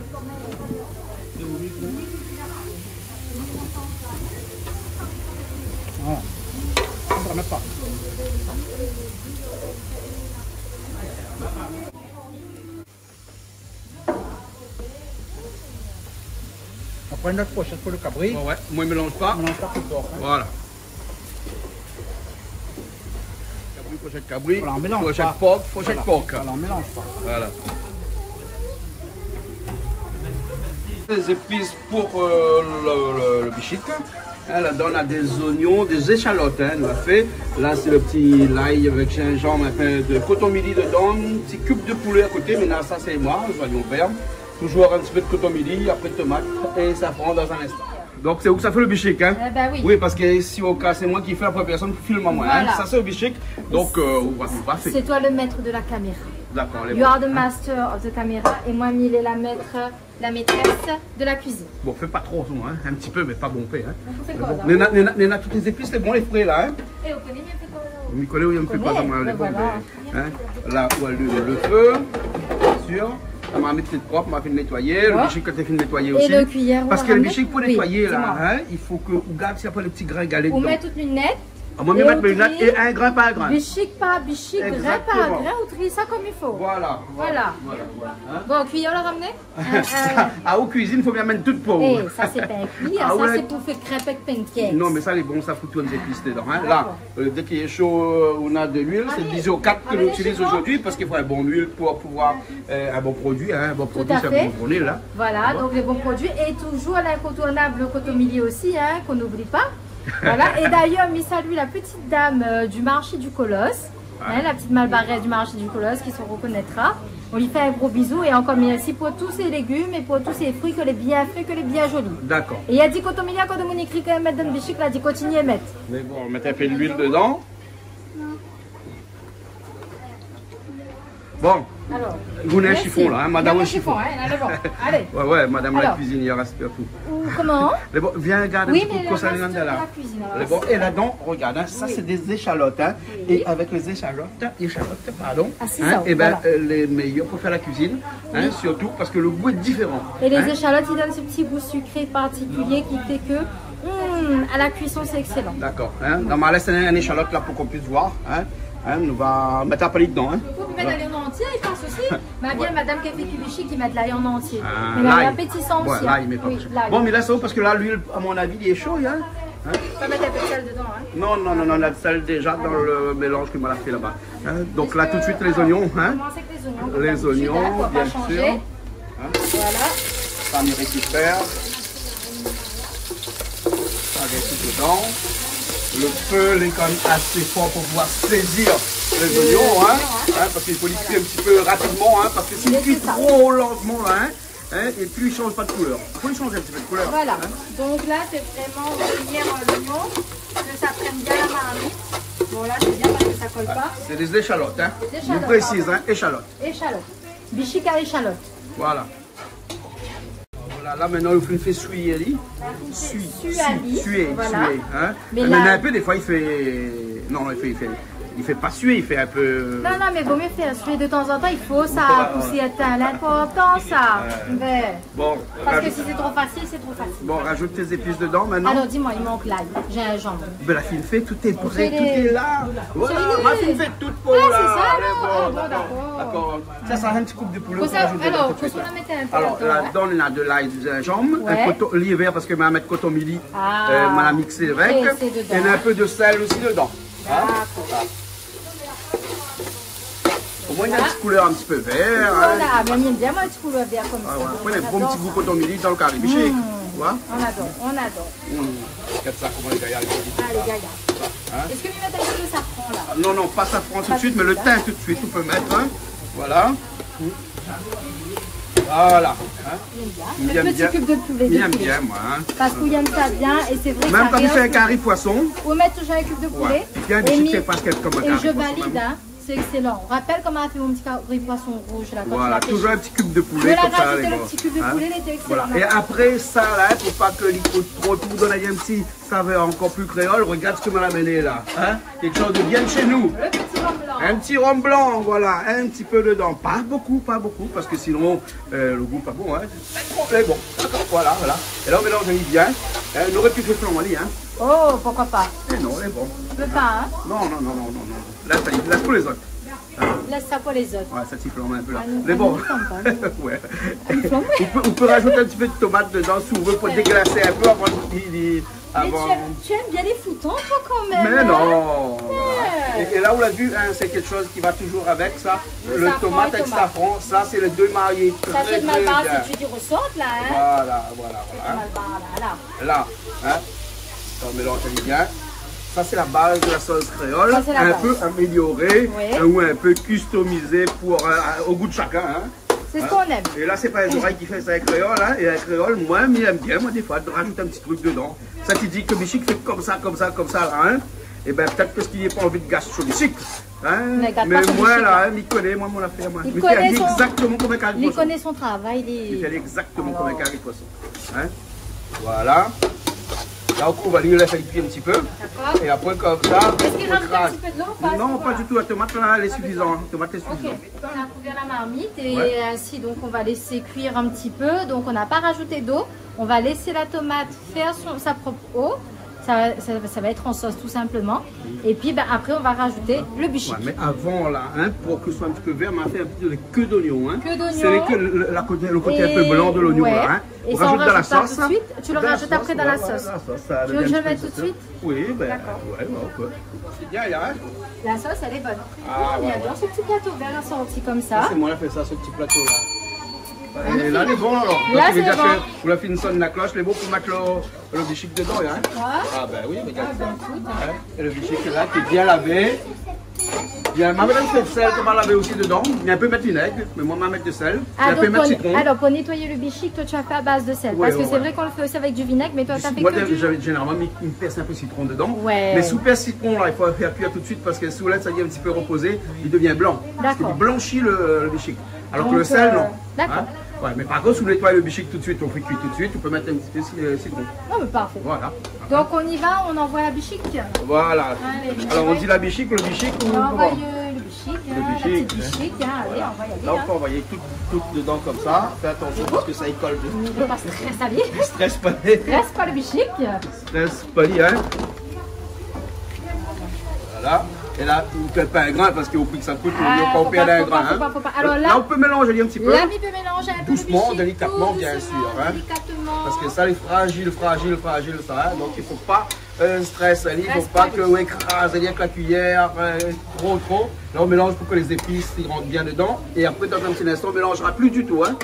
Voilà. On remet pas. On prend une autre fourchette pour le cabri. Ouais, ouais. Moi, je mélange pas. On mélange pas tout le porc, hein. Voilà. Kabri, fourchèt kabri, fourchèt por, fourchèt por. Voilà, on mélange pas. Voilà. Les épices pour, euh, le, le, le bishik. Hein, ladan, on a des oignons, des échalotes, hein, on a fait. Là, c'est le petit l'ail avec gingembre, un peu de coton mili dedans, un petit cube de poulet à côté. Maintenant, ça, c'est moi, les oignons verts. Toujours un petit peu de coton mili, après tomate et safran dans un instant. Donc, c'est vous qui ça fait le bishik, hein ? Eh ben oui. Oui, parce que si au cas, c'est moi qui fais, après, personne ne filme à moi, hein. Voilà. Ça, c'est le bishik. Donc, euh, on va, on va faire. C'est toi le maître de la caméra. D'accord, les... You are the master of the camera. Et moi, Mille est la maître, la maîtresse de la cuisine. Bon, fais pas trop, hein. Un petit peu, mais pas bonpé, hein. Néna, néna, néna toutes les épices, c'est bon, les frais, là, hein. Et vous connaissez bien, c'est quoi, là ? Nicolas, il me fait pas comme les bons, mais Hein ? Là, ou alum le fé, bien sûr. La marmit lé prop, ma fine nétoiyé. Lo bishik, kan té fine nétoiyé osi. Parske lo bishik, pou nétoiyé la, hein, i fo ke ou gard si na pa lo ti grin galé dedan. Ou mèt out linèt. Ah, moin, mi mèt mé linèt é in grin par grin. Bishik par bishik, grin par grin, ou triy sa konm i fo. Voilà, voilà. Bon, kuiyèr la ramné ? Ah, ou kuizine, fo bien mèt tout pou ou. Eh, sa sé pa in kuiyèr, sa sé pou fé krèp èk pancakes. Non, mé sa lé bon, sa fo tourn zépis dedan, hein. La, dé k'i lé sho, nou na de luil, sé Bizo kat ke nou itiliz zordi, parske i fo in bon luil pou pouvoir, in bon produi, hein, in bon produi, sé in bon produi, la. Voilà, donk lé bon produi é toujour l'incontournable koton mili osi, hein, qu'on n'oublie pas. Voilà, é d'ayèr, mi salu la petite dame, euh, du marché du Colosse. Hein, la petite Malbaraise du marché du Colosse qui se reconnaîtra. On lui fait un gros bisou et encore merci pour tous ces légumes et pour tous ces fruits, ke lé bien fré, ke lé bien zoli. D'accord. É li la di koton mili, kan demoun i kri ke mèt dan bishik, la di kontinié mèt. Mé bon, mèt in pé luil dedan. Bon, gouné shifon la, hein, madame shifon. Ouais, ouais, madame la kuizinièr, respé pou ou. Ou koman ? Mé bon, vien gard in ti pé kosa néna la. Mé bon, é ladan, regard, hein, sa sé dé zéchalot, hein. É avèk lé zéchalot, lé zéchalot, pardon, é bin, euh, lé méyèr pou fé la kuizine, hein, sirtou parske lo gou lé diféran. É lé zéchalot i donn se ti gou sikré partikilié ki fé ke, hmm, à la cuisson, c'est excellent. D'accord, hein. Donk ma lès in zéchalot la pou k'ou puisse voir, hein. Hein, nou va mèt la pali dedan, hein. Ou pé mèt ali an antié, i pas osi. Mé bien, madame ki fé bishik, i mèt ali an antié. Mé la, lay, apétisan osi, hein. Lay, mé pa bishik. Bon, mé la, sé bon parske la, luil, à mon avis, lé sho, hein. Hein ? Ou pé mèt in pé d'sèl dedan, hein. Non, non, non, non, na d'sèl déza dan lo mélanz ke moin la fé laba. Hein ? Donk la, tout de suite, lé zoignon, hein. Lé zoignon, bien sûr. Hein ? Voilà. Sa mi rékipèr. Sa i rès tout dedan. Lo fé lé kan mèm asé for pou pouvoir sézir lé zoignon, hein. Hein, parske i fo li kui in ti pé rapidman, hein, parske si li kui tro lentman la, hein, hein, é pi li sanz pa de koulèr. Fo li sanz in ti pé de koulèr, hein. Voilà. Donk la, sé vréman, on va finir, euh, l'oignon, ke sa prenne bien la marmit. Bon, la, sé bien parske sa kol pa. Sé dé zéchalot, hein. Dé zéchalot, pardon. Nou présiz, hein, échalot. Échalot. Bishik a échalot. Voilà. Voilà, la, mintnan, i fo fé suiyé ali. Suiyé, suiyé, hein. Mé la, in pé, défoi, i fé, non, i fé, i fé, I fé pa sué, i fé in pé... Non, non, mé vo myé fé sué de tan zan tan, i fo sa, pou sé in linportan sa. Mé bon, parske si sé tro fasil, sé tro fasil. Bon, rajout tes épices dedan mintnan. Alor, di amoin, i mank lay, zinzanm. Bin, la fine fé, tout lé pré, tout lé la. Voilà, la fine fé tout pou la. Ah, sé sa, alor. Bon, dakor. Sa, sa in ti koup de poulé, ou pé rajout dedan tout suit. Alor, ladan, néna de lay, du zinzanm, in koton, li lé vèr parske ma mèt koton mili, ma la mixé avèk, é in pé de sèl osi dedan. Hein ? Dakor. Omoin, néna in ti koulèr in ti pé vèr, hein. Voilà, mé mi èm bien, moin, in ti koulèr vèr konmsa. Ah ouais. Apré, néna in bon ti gou koton mili dan lo kari. Michel, tu vois ? On adore, on adore. Gard sa, koman lé gayar, lé zoli. Ah, lé gayar. Hein ? Èske mi mèt in ti pé safran la ? Non, non, pa safran tout suit, mé lo tin tout suit, ou pé mèt, hein. Voilà. Voilà, hein. Mi èm bien. Lo ti kub de poulé, de poulé. Mi èm bien, moin, hein. Parske mi èm sa bien, é sé vré ke sa i fé in kari poison. Ou mèt touzour in kub de poulé. Ouais. Bien, é mi, é mi valid, hein. Sé ékselan. Rapèl koman la fé mon ti kari poison rouz la, kan la fé touzour in ti kub de poulé konmsa, rajout lo ti kub de poulé, lété ékselan. Voilà. É apré sa la, fo pa ke li kout tro, pou done in ti savèr ankor pli kréol. Regard sak ma la amenn la, hein. Kékshoz de bien de shé nou. Lo ti rom blan. In ti rom blan, voilà, in ti pé dedan. Pa bonpé, pa bonpé, parske sinon, euh, lo gou lé pa bon, hein. Mé bon, dakor, voilà, voilà. É la, ou mélanz bien. Hein, ou noré pi fé flanb ali, hein. Oh, poukoi pa ? Eh non, lé bon. Ou pé pa, hein ? Non, non, non. La, sa i lès pou lézot. Lès sa pou lézot. Ouais, sa i flanb in pé la. Ah, nou, nou flanb pa, nou. Ouais. Nou flanb. Ou pé, ou pé rajout in ti pé de tomat dedan, si ou vé, pou déglasé in pé avan li, li, avan. Mé tu aimes, tu aimes bien les foutons, toi, quand même, hein ? Mé non. Voilà. É, é la, ou la vi, hein, sé kékshoz ki va touzour avèk sa. Lo tomat avèk safran, sa, sé lé dé marié tré, tré bien. Sa, sé lo malbar, si tu dis, ressort, là, hein. Voilà, voilà, voilà. Sé lo malbar, là, là. La, hein, sa, ou mélanz bien. Sa, sé la baz de la sos kréol. Sa, sé la baz. In pé amélioré, oui, euh, ou in pé kustomizé pou, euh, o gou de shakinn, hein. Sé sak nou èm. É la, sé pa lé zorèy ki fé sa, lé kréol, hein. É lé kréol, moin, mi èm bien, moin, défoi, rajout in ti truk dedan. Sa ki di ke Bichik i fé konmsa, konmsa, konmsa, la, hein. Ében, pétèt parske li la pa anvi de gas su Bichik. Hein ? Mé gard pa su Bichik, la, hein, mi koné, moin, mon afèr, moin. Mi fé égzaktoman konm in kari poison. Li koné son travay, li. Mi fé égzaktoman konm in kari poison. Hein ? Voilà. La, ou kouv ali, ou lès ali kui in ti pé. Dakor. É apré, konmsa, ou kraz. Èske i rajout in ti pé de lo ou pa ? Non, pa ditou. La tomat, la, lé sifizan, hein. Tomat lé sifizan. Ok. On a couvert la marmite et ainsi, donc, on va laisser cuire un petit peu. Donc, on n'a pas rajouté d'eau. On va laisser la tomate faire son, sa propre eau. Ça, ça, ça va être en sauce, tout simplement. Et puis, ben, après, on va rajouter le bichik. Ouais, mé avan, la, hein, pou ke li soi in ti pé vèr, ma fé in ti pé de ke d'oignon, hein. Ke d'oignon. Sé lo, lo, la koté, lo koté in pé blan de l'oignon, la, hein. Et ouais. Et ça, on rajoute dans la sauce tout de suite. Tu le rajoutes après dans la sauce. Dans la sauce, ouais, ouais, la sauce, ça donne un petit peu de sauce. Tu veux que je le mette tout de suite ? Oui, ben, ouais, ouais, on peut. D'accord. C'est bien, hein ? La sauce, elle est bonne. Ah, ouais, ouais. Mmh, il y a bien ce petit plateau vert assorti comme ça. Sa, sé moin la fé sa, se ti plato la. Magnifique. É la, lé bon, alor. Donk, la, sé bon. Ou la fine sonn la klosh, lé bon pou mèt lo, lo bichik dedan, hein. Ouais. Ah, ben oui, regard sa. Ah, ben, écoute, hein. Hein ? É lo bichik la, ki lé bien lavé. Bien, ma mèt in pé de sèl, ke ma lavé osi dedan. Mé in pé mèt vinèg, mé moin, ma mèt de sèl. Ah, é in pé mèt sitron. Donc, pour, alors, pour nettoyer le bichik, toi, tu as fait à base de sel. Ouais, ouais, ouais. Parce que c'est vrai qu'on le fait aussi avec du vinaigre, mais toi, t'as fait que du... Moin, zénéralman, mi, mi pèrs in pé sitron dedan. Ouais. Mé si ou pèrs sitron la, i fo fé kui tout de suit parske si ou lès ali in ti pé repozé, li devien blan. Dakor. Parske li blanshi lo, lo bichik. Alor ke lo sèl, non. Donk, euh, dakor. Hein ? Ouais, mé par kont, si ou nétoy lo bichik tout de suit, ou fé kui tout de suit, ou pé mèt in ti pé si-, euh, sitron. Non, mé parfé. Voilà. Donk, on y va, on envoie la bichik. Voilà. Alé, on va envoyer le bichik, hein, allez, on va y aller, hein. Lo bichik, hein. Voilà. La, ou pé anvoy tout, tout dedan konmsa. Fé atansion parske sa i kol de... Fo pa strès ali. Strès pa. Strès pa lo bichik. Strès pa li, hein. Voilà. É la, ou pèrd pa in grin parske ou pik sa tout, ou pèrd pa in grin, hein. Ah, fo pa, fo pa, fo pa. Alor la, la, ou pé mélanz ali in ti pé. La, mi pé mélanz in pé lo bichik, dousman, délikat, bien sir, hein. Tout dousman, délikat. Parske sa lé frazil, frazil, frazil, sa, hein. Donk, i fo pa euh, strès ali, fo pa ke ou kraz ali avèk la kuiyèr, euh, tro, tro. La, ou mélanz pou ke lé zépis i rant bien dedan. É apré, dan in ti linstan, ou mélanzra pi ditou, hein.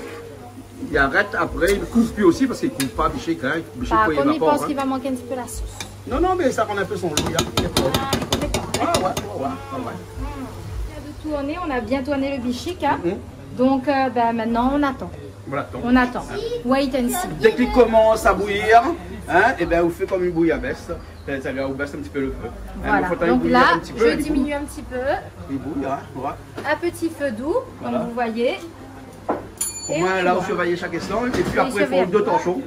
Li arèt, apré, i kouv pi osi, parske i kouv pa bichik, hein. Bichik, apré, i évapor, hein. Par kont, mi pans ke li va mank in ti pé la sos. Non, non, mé sa i rann in pé son ji, hein. Ah, li koné pa. Ah, ouais, ouais, ouais, ouais, ouais. Hmm. On vient de tourner, on a bien tourné le bichik, hein. Mhm. Donc, euh, ben, maintenant, on attend. Voilà, donc, on attend. Wait and see. Dès qu'il commence à bouillir, hein, eh ben, ou fé konm in bouillabaisse. C'est-à-dire, ou baisse un petit peu le feu. Hein, voilà. Donc là, je diminue un petit peu. Il faut qu'il bouille un petit peu. Il bouille, hein, voilà. À petit feu doux, comme vous voyez. Voilà. Au moins, là, vous surveillez chaque instant, et puis après, il faut deux torchons.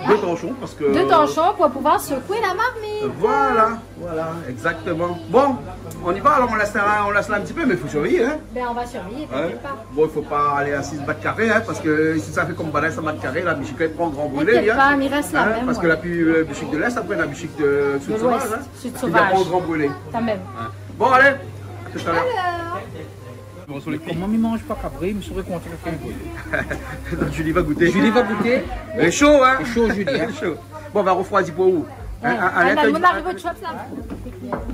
Deux torchons, parce que... Deux torchons pour pouvoir secouer la marmite. Voilà, voilà, exactement. Bon, on y va, alors on laisse là, on laisse là un petit peu, mais il faut surveiller, hein. Ben, on va surveiller, t'inquiète pas. Bon, il faut pas aller à six mètres carrés, hein, parce que si ça fait comme balai, six mètres carrés, la bichique, elle prend grand brûlé, hein. T'inquiète pas, mi rès la mèm, parce que la pi-, euh, bichique de l'Est, après la bichique de Sud Sauvage, hein. Sud Sauvage. Qui prend grand brûlé. Quand même. Hein. Bon, allez, à tout à l'heure. Alors. Bonsoir les filles. Koman mi manz pa kabri, mi sré kontan kèlkin i gout. Donc, Julie va goûter. Julie va goûter. Lé sho, hein. Lé sho, Julie, hein. Lé sho. Bon, on va refroidir pour vous. Hein, allez, mon arrivé de shop, là.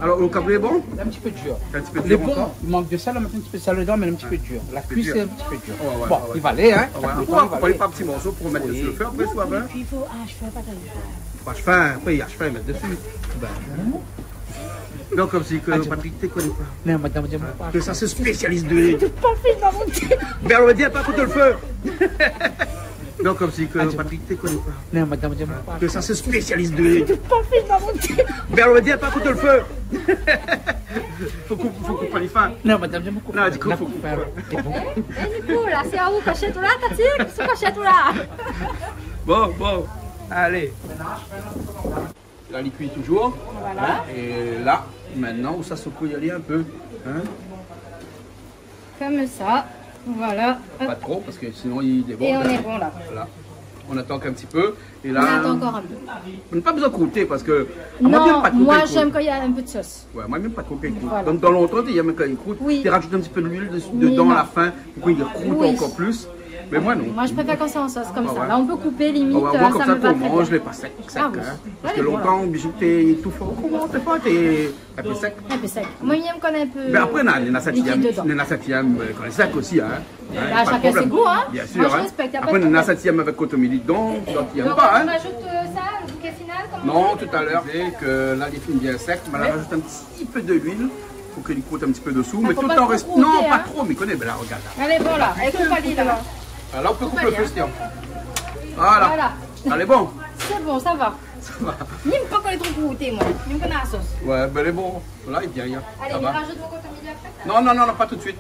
Alors, le cabri est bon ? Un petit peu dur. Un petit peu dur encore. Lé bon, i mank de sèl, la mèt in ti pé de sèl dedan, mé in ti pé dur. La kuis lé in ti pé dur. Ouais, ouais, ouais. Bon, i va alé, hein. Ouais, ouais. Faut couper par petits morceaux pour mettre dessus le feu, après, soit, hein. Non, puis il faut, ah, je fais pas comme ça. Pas fin, après, il y a fin à mettre dessus. Ben, non, comme si que Patrick té koné pa. Non, madame, madame, pa. Que ça, c'est spécialiste de... Fé pa fé, non, mon Dieu. Bèrlo, di pa koté le feu. Non, comme si que Patrick té koné pa. Non, madame, madame, pa. Que ça, c'est spécialiste de... Fé pa fé, non, mon Dieu. Bèrlo, di pa koté le feu. Faut couper, faut couper les fins. Non, madame, madame, pa. Non, du coup, faut couper. Lé bon. Eh, eh, Nico, là, c'est à où, cachette là, t'as dit ? Cachette là. Bon, bon, allez. La, li kui toujours. Voilà. Hein, et là, maintenant, on s'assouplit un peu. Hein ? Comme ça. Voilà. Hop. Pas trop, parce que sinon, il déborde. Et on est bon, là. Voilà. On attend qu'un petit peu. Et là, on attend encore un peu. On n'a pas besoin de croûter, parce que... Non, moi, j'aime quand il y a un peu de sauce. Ouais, moi, j'aime pas trop quand il croûte. Voilà. Donc, dans longtemps, il y a même quand il croûte, tu rajoutes un petit peu d'huile de-, dedans à la fin. Pourquoi il croûte encore plus ? Mais moi, non. Moi, je préfère quand c'est en sauce comme ça. Ah ouais. Là, on peut couper, limite, ça me va très bien. Ah ouais, moi, comme ça, quand on mange, je l'ai pas sec, sec, hein. Ah oui. Parce que longtemps, on était tout fort. Comment on fait pas, t'es un peu sec ? Un peu sec. Moi, j'aime quand même un peu liquide dedans. Mais après, néna, néna sat i èm, néna sat i èm, euh, quand c'est sec aussi, hein. Hein, pas de problème. Bah, chacun ses goûts, hein. Bien sûr, hein. Moi, je respecte, y a pas de problème. Après, néna sat i èm avec kotomili dedans, d'autres i èm pas, hein. Donc, on rajoute, euh, ça, le bouquet final, comme on dit ? Non, tout à l'heure. Et que là, il est bien sec, mais là, on rajoute un petit peu de l'huile. Faut qu'il croûte un petit peu dessous, mais tout en rest-, non, pas trop, mais connais, ben là, regarde là. Allez, bon, là, èl i koup ali, là. Ah, là, on peut couper le feu, Stéphane. Voilà. Voilà. Allez, bon. C'est bon, ça va. Ça va. Mi èm pa kan lé tro krouté, moin. Mi èm kan la sos. Ouais, ben, lé bon. Là, il vient, hein. Allez, mi rajout mon kotomili apré ? Non, non, non, non, pas tout de suite.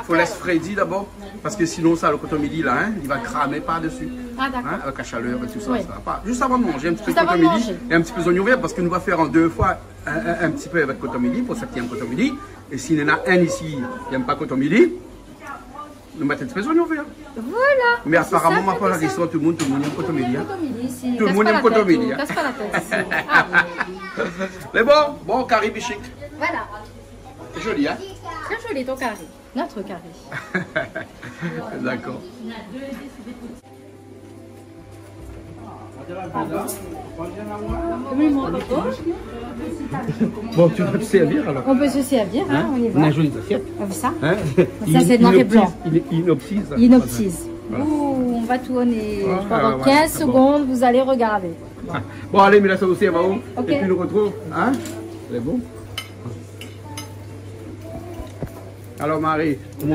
Faut laisser frédir d'abord, parce que sinon, ça, le kotomili, là, hein, il va cramer par-dessus. Ah, d'accord. Hein, avec la chaleur et tout ça, ça va pas. Juste avant de manger, un petit peu de kotomili et un petit peu d'oignon vert, parce que nous va faire en deux fois. Un, un, un petit peu avec kotomili, pour ceux qui aiment kotomili. Et s'il y en a un ici qui aime pas kotomili, nous mettons un petit peu d'oignon vert. Voilà. Mais apparemment, ma pa la résistance, tout le monde, tout le monde aime kotomili, hein. Tout le monde aime kotomili, hein. Casse pas la tête, casse pas la tête ici. Ah oui. Mais bon, bon, kari bichique. Voilà. Joli, hein ? Très joli ton kari. Notre kari. D'accord. Bon, tu peux te servir alors. On peut se servir, hein, on y va. Hein ? On a une jolie assiette. Comme ça. Hein ? Ça, c'est noir et blanc. Inopsis. Inopsis. Voilà. Ouh, on va tourner. Pendant quinze secondes, vous allez regarder. Bon, allez, mets la sauce aussi, Mao. Ok. Et puis, nous retrouvons. Hein ? C'est bon ? Alors, Marie, ou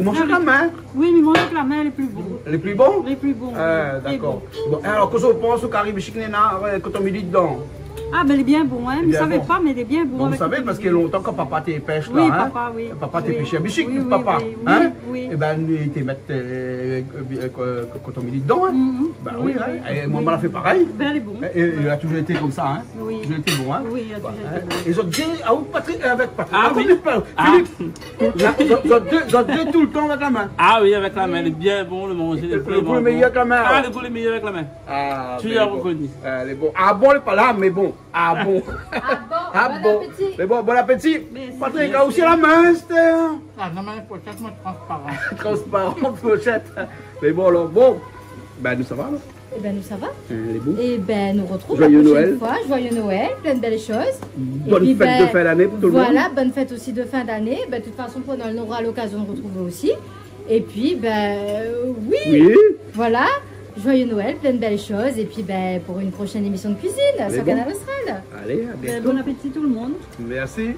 manz avèk la min ? Oui, mi manz avèk la min, lé pli bon. Lé pli bon ? Lé pli bon, oui. Ah, d'accord. Bon, alors, kosa ou pans, kari bichique néna, euh, kotomili dedan ? Ah, ben, lé bien bon, hein. Mi savé pa, mé lé bien bon. Bon, vous savez, parce que longtemps, quand papa té pèsh, là, hein, papa té pèsh bichique, papa, hein ? Oui, oui, oui, oui. Eh ben, li té mèt, euh, euh, euh, kotomili dedan, hein. Ben oui, hein. Et moi, ma la fé parèy. Ben, lé bon. Et, et il a toujours été comme ça, hein. Oui. Toujours été bon, hein. Oui, il a toujours été bon. Et zot dé, ah, ou Patrick, avec Patrick. Ah, oui. Philippe, zot, zot dé, zot dé tout le temps avec la main. Ah oui, avec la main, lé bien bon, le manger, le goût lé méyèr avec la main, alors. Ah, le goût lé méyèr avec la main. Ah, tu l'as reconnu. Ah, lé bon. Ah bon, lé pa la, mé bon. Ah bon. Ah bon, bon appétit. Mé bon, bon appétit. Merci. Patrick, ah, aussi la main, c'était, hein. Ah, non, mé la fourchette, moi, transparent. Transparent, fourchette. Mé bon, alors, bon. Ben, nous, ça va, alors ? Eh ben, nous, ça va. Euh, lé bon. Eh ben, nous retrouvons la prochaine fois. Joyeux Noël. Joyeux Noël, plein de belles choses. Bonne fête de fin d'année pour tout le monde. Et puis, ben, voilà, bonne fête aussi de fin d'année. Ben, de toute façon, on aura l'occasion de retrouver aussi. Et puis, ben, euh, oui. Oui. Voilà. Joyeux Noël, plein de belles choses. Et puis, ben, pour une prochaine émission de cuisine sur Kanal Austral. Allez, bon. Allez, à bientôt. Ben, bon appétit tout le monde. Merci.